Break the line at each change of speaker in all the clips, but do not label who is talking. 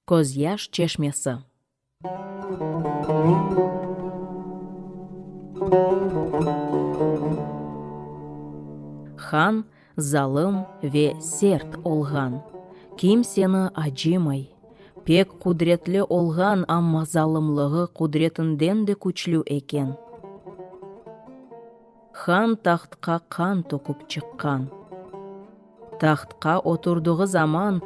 Közyaş çeşmesi Han zalım ve sert olğan, kimseni acımay, pek qudretli olğan, amma zalımlığı qudretinden de küçlü eken. Han tahtqa qan töküp çıqqan. Tahtqa oturdığı zaman,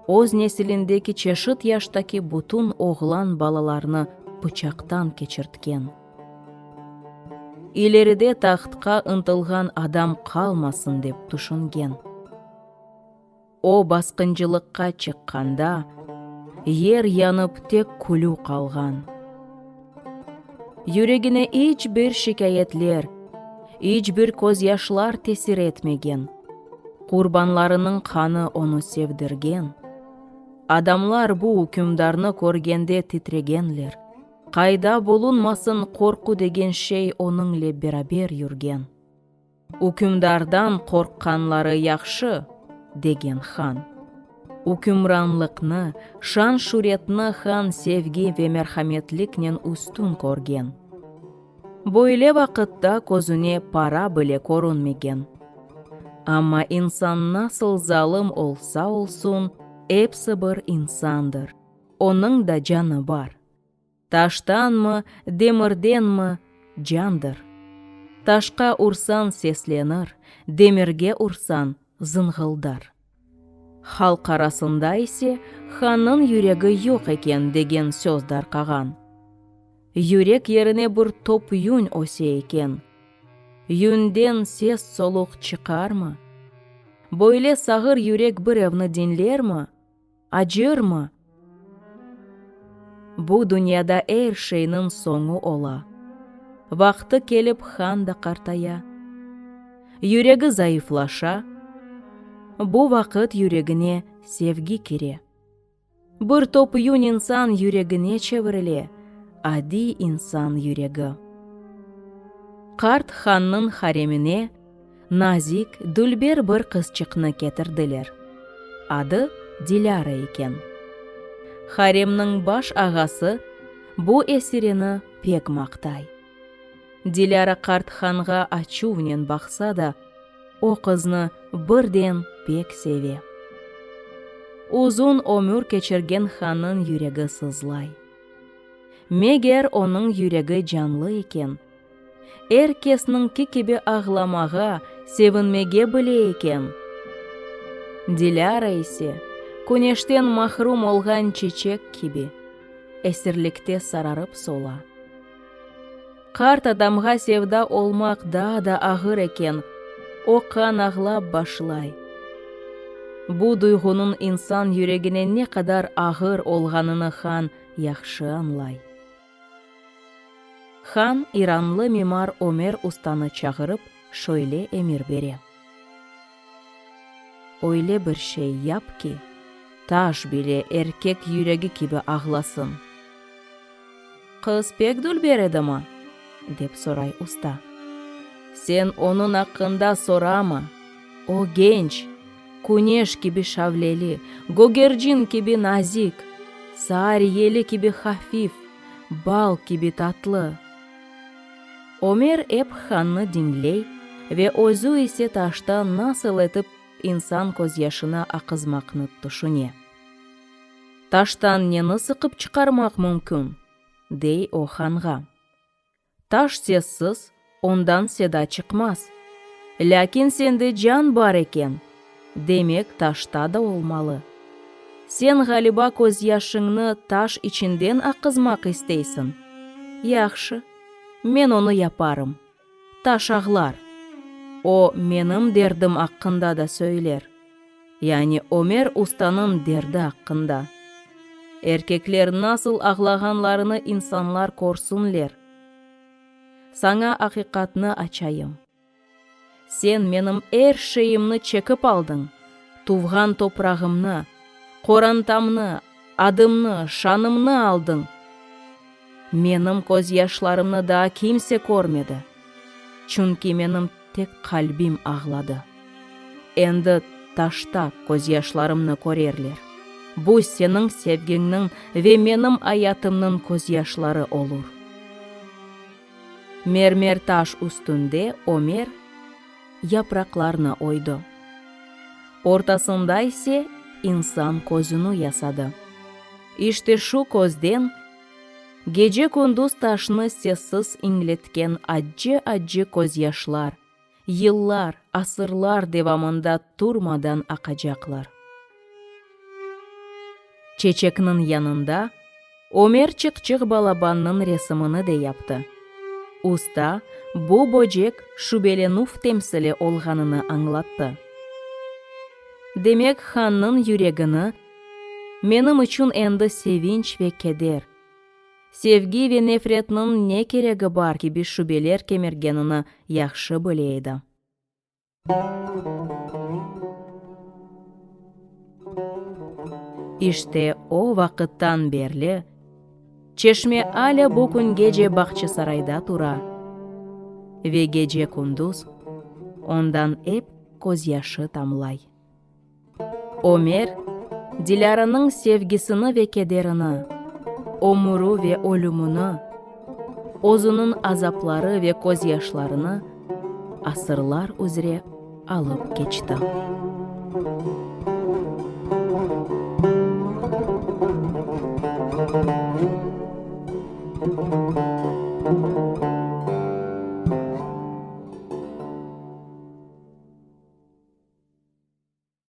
öz nesilindeki çeşit yaştaki bütün oğlan balalarnı pıçaqtan keçirtken. İleride tahtqa ıntılğan adam qalmasın dep tüşüngen. O basqıncılıqqa çıqqanda, yer yanıp, tek külü qalğan. Yüregine iç bir şikâyetler, iç bir közyaşlar tesir etmegen, qurbanlarınıñ qanı onı sevdirgen. Adamlar bu ükümdarnı körgende titregenler, qayda bulunmasın qorqu degen şey onıñle beraber yürgen. Ükümdardan qorqqanları yahşı, degen han. Ükümranlıqnı, şan-şüretni han sevgi ve merhametliknen üstün körgen. Böyle vaqıtta közüne para bile körünmegen. Amma insan nasıl zalım olsa-olsun, episi bir insandır, onıñ da canı bar. Taştanmı, demirdenmi, candır. Taşqa ursañ seslenir, demirge ursañ zıñğıldar. Halq arasında ise hannıñ yüregi yoq eken degen söz darqağan. Yürek yerine bir top yün öse eken. Yünden ses-soluq çıqarmı? Böyle sağır yürek birevni diñlermi, acırmı? Bu dünyada er şeyniñ soñu ola. Vaqtı kelip han da qartaya, yüregi zayıflaşa, bu vaqıt yüregine sevgi kire. Bir top yün insan yüregine çevirile, adiy insan yüregi. Qart hannıñ haremine nazik, dülber bir qızçıqnı ketirdiler. Adı Dilâra eken. Haremniñ baş ağası bu esireni pek maqtay. Dilâra qart hanğa açuvnen baqsa da, o qıznı birden pek seve. Uzun ömür keçirgen hannıñ yüregi sızlay. Meger onıñ yüregi canlı eken, er kesniñki kibi ağlamağa, sevinmege bile eken. Dilâra ise, küneşten mahrum olğan çiçek kibi, esirlikte sararıp sola. Qart adamğa sevda olmaq daa da ağır eken, o qan ağlap başlay. Bu duyğunıñ insan yüregine ne qadar ağır olğanını han yahşı añlay. Han iranlı mimar Ömer ustanı çağırıp, şöyle emir bere. Öyle bir şey yap ki, taş bile erkek yüregi kibi ağlasın. Qız pek dülber edimi? dep soray usta. Sen onıñ aqqında sorama, o genç, küneş kibi şavleli, gögercin kibi nazik, saar yeli kibi hafif, bal kibi tatlı. Ömer ep hannı diñley ve özü ise taştan nasıl etip insan közyaşını aqızmaqnı tüşüne. Taştan neni sıqıp çıqarmaq mümkün, dey o hanğa. Taş sessiz, ondan seda çıqmaz, lâkin sende can bar eken, demek taşta da olmalı. Sen, ğaliba, közyaşıñnı taş içinden aqızmaq isteysiñ. Yahşı, men onı yaparım. Taş ağlar. O, menim derdim aqqında da söyler. Yani Ömer ustanıñ derdi aqqında. Erkekler nasıl ağlağanlarını insanlar körsünler. Saña aqiqatnı açayım. Sen menim er şeyimni çekip aldıñ, tuvğan toprağımnı, qorantamnı, adımnı, şanımnı aldıñ. Menim közyaşlarımnı daa kimse körmedi, çünki menim tek qalbim ağladı. Endi taşta közyaşlarımnı körerler. Bu seniñ sevgiñniñ ve menim ayatımnıñ közyaşları olur. Mermer taş üstünde Ömer yapraqlarnı oydı, ortasında ise insan közüni yasadı. İşte şu közden gece-kündüz taşnı sessiz iñletken accı-accı közyaşlar yıllar, asırlar devamında turmadan aqacaqlar. Çeçekniñ yanında Ömer çıqçıq balabannıñ resimini de yaptı. Usta bu böcek şübelenüv temsili olğanını añlattı. Demek, hannıñ yüregini menim içün endi sevinç ve keder, sevgi ve nefretniñ ne keregi bar kibi şübeler kemirgenini yahşı bile edi. İşte o vaqıttan berli çeşme alâ bu küngece Bağçasarayda tura ve gece-kündüz ondan ep közyaşı tamlay. Ömer Dilâranıñ sevgisini ve kederini, ömüri ve ölümini, özüniñ azapları ve közyaşlarını asırlar üzre alıp keçti.